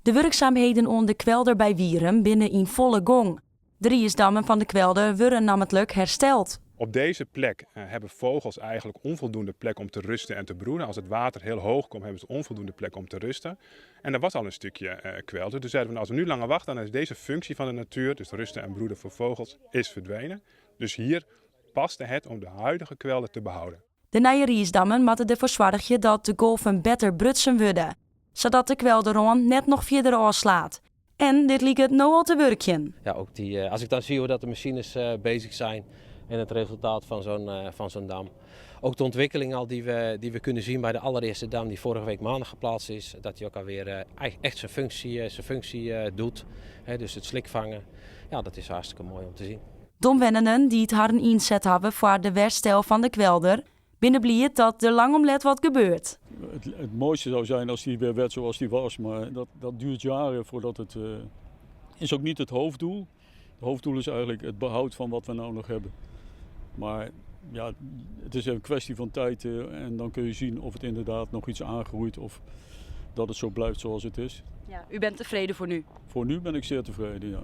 De wurkzaamheden oan de kwelder by Wierum binne yn folle gong. De riisdammen fan de kwelder wurde nammentlik hersteld. Op deze plek hebben vogels eigenlijk onvoldoende plek om te rusten en te broeden. Als het water heel hoog komt, hebben ze onvoldoende plek om te rusten. En er was al een stukje kwelder. Dus zeiden we, als we nu langer wachten, dan is deze functie van de natuur, dus rusten en broeden voor vogels, is verdwenen. Dus hier paste het om de huidige kwelder te behouden. De nije riisdammen moatte derfoar soargje dat de golven better brutsen wurde, sadat de kwelderrân net noch fierder ôfslaat. En dit liket no al te wurkjen. Ja, ook die, als ik dan zie hoe dat de machines bezig zijn en het resultaat van zo'n dam. Ook de ontwikkeling al die we kunnen zien bij de allereerste dam die vorige week maandag geplaatst is. Dat die ook alweer echt zijn functie doet. Hè, dus het slik vangen. Ja, dat is hartstikke mooi om te zien. De omwennenden dy't harren ynset hawwe foar de werstel fan de kwelder, binne bliid dat der lang om let wat gebeurt. Het mooiste zou zijn als die weer werd zoals die was, maar dat duurt jaren voordat het... Is ook niet het hoofddoel. Het hoofddoel is eigenlijk het behoud van wat we nou nog hebben. Maar ja, het is een kwestie van tijd en dan kun je zien of het inderdaad nog iets aangroeit of dat het zo blijft zoals het is. Ja, u bent tevreden voor nu? Voor nu ben ik zeer tevreden, ja.